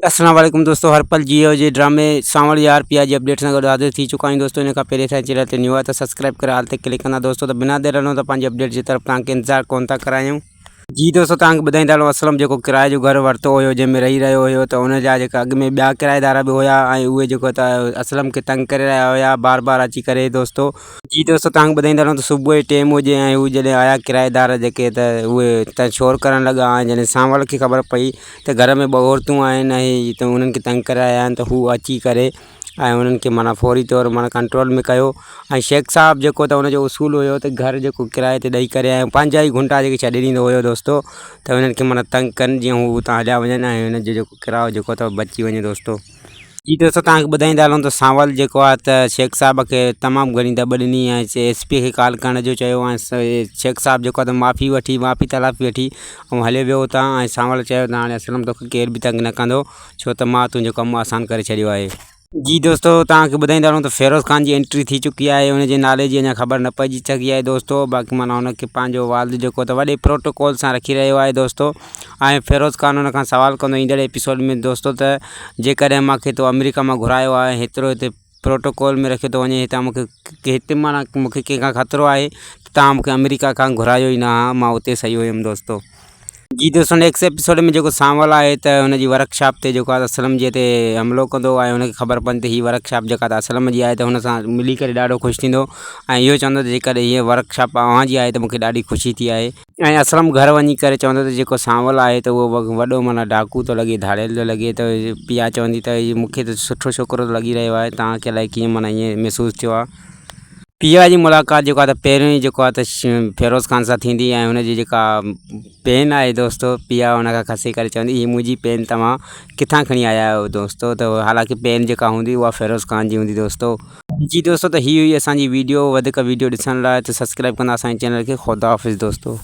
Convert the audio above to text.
اسلام عليڪم دوستو هر پل جيو جي ڊرامي سانول يار پيا جي اپڊيٽ سان گڏ حاضر ٿي چڪا آهيون دوستو ان کان پهرين اسان چينل تي نيو آهي ته سبسڪرائب ڪري آل تي ڪلڪ ڪندا دوستو ته بنا دير هلون ته پنهنجي اپڊيٽ جي طرف توهان کي انتظار ڪون ٿا ڪرايون. جي دوستو توهان کي ٻڌائيندا هلون اسلم جيڪو ڪرائي جو گهر ورتو هيو جنهن ۾ رهي رهيو هيو ته ان جا جيڪا اڳ ۾ ٻيا ڪرائيدار به هيا ۽ اهي جيڪو ته اسلم کي تنگ ڪري رهيا هيا بار بار اچي ڪري دوستو جي دوستو توهان کي ٻڌائيندا هلون ته صبح جو ٽيم هجي ۽ هو جڏهن آيا ڪرائيدار جيڪي ته اهي ته شور ڪرڻ لڳا ۽ جڏهن سانول کي خبر پئي ته گهر ۾ ٻه عورتون آهن ۽ ته انهن کي تنگ ڪري رهيا آهن ته هو اچي ڪري ۽ انهن کي معنيٰ فوري طور معنيٰ ڪنٽرول ۾ ڪيو ۽ شيخ صاحب جيڪو ته ان جو اصول هيو ته گهر جيڪو ڪرائي تي ڏئي ڪري ۽ پنهنجا ئي گهنڊا جيڪي ڇڏي ڏيندو هيو دوستو ته انهن کي معنيٰ تنگ ڪن جيئن هو اتان هليا وڃن ۽ هن جو جيڪو ڪرايو جيڪو اٿو بچي وڃي دوستو. جي دوستو توهان کي ٻڌائيندا هلون ته سانول جيڪو آهي ته شيخ صاحب کي تمام گهڻي دٻ ڏني ۽ ايس پي کي ڪال ڪرڻ جو چيو ۽ شيخ صاحب جيڪو آهي ته معافي وٺي معافي تلافي وٺي ۽ هليو ويو اتان ۽ سانول چيو ته هاڻي اسلم توکي ڪير به تنگ نه ڪندو ڇو ته مان تنهنجو ڪم آسان ڪري ڇڏيو آهي. جي دوستو توهان کي ٻڌائيندا هلون ته فيروز خان جي انٽري ٿي چڪي آهي ان جي نالي جي اڃا خبر نه پئجي سگهي آهي دوستو باقي معنيٰ ان کي پنهنجو والد جيڪو ته وڏي پروٽوڪول سان رکي رهيو آهي دوستو ۽ فيروز خان ان کان سوال ڪندو ايندڙ ايپيسوڊ ۾ دوستو ته جيڪڏهن مان کي تو آمريڪا مان گهرايو آهي هيترو هتي پروٽوڪول ۾ رکيو ٿو وڃي هتان مون کي هتي معنيٰ مون کي ڪنهن کان خطرو آهي ته توهان مون کي آمريڪا کان گهرايو ئي نه ها مان اتي صحيح هيم دوستو. جي دوستو نيڪسٽ ايپيسوڊ ۾ جيڪو سانول آهي ته هن جي ورڪ شاپ تي جيڪو آهي اسلم جي تي حملو ڪندو ۽ هن کي خبر پوندي ته هي ورڪ شاپ جيڪا ته اسلم جي آهي ته هن سان ملي ڪري ڏاڍو خوش ٿيندو ۽ اهو چوندو ته جيڪڏهن هيء ورڪ شاپ اوهان جي آهي ته مون کي ڏاڍي خوشي ٿي آهي. ۽ اسلم گهر وڃي ڪري چوندو ته جيڪو سانول آهي ته اهو وڏو معنيٰ ڊاڪو ٿو لڳي ڌاڙيل ٿو لڳي ته پيا چوندي ته هي مون کي ته سٺو ڇوڪرو ٿو لڳي رهيو آهي توهان کي الائي ڪيئن معنيٰ ائين محسوس ٿيو آهي. پيا جي ملاقات جيڪو آهي ته پهريون ئي جيڪو آهي ته فيروز خان سان ٿيندي ۽ هن جي جيڪا پين آهي دوستو پيا هن کان کسي ڪري چوندي هي منهنجي پين توهان ڪٿان کڻي آيا آهيو دوستو ته حالانڪه پين جيڪا هوندي اها فيروز خان جي هوندي دوستو. جي دوستو ته هي هئي اسان جي ويڊيو وڌيڪ ويڊيو ڏسڻ لاء ته سبسڪرائب ڪندا اسان جي چينل کي خدا حافظ دوستو.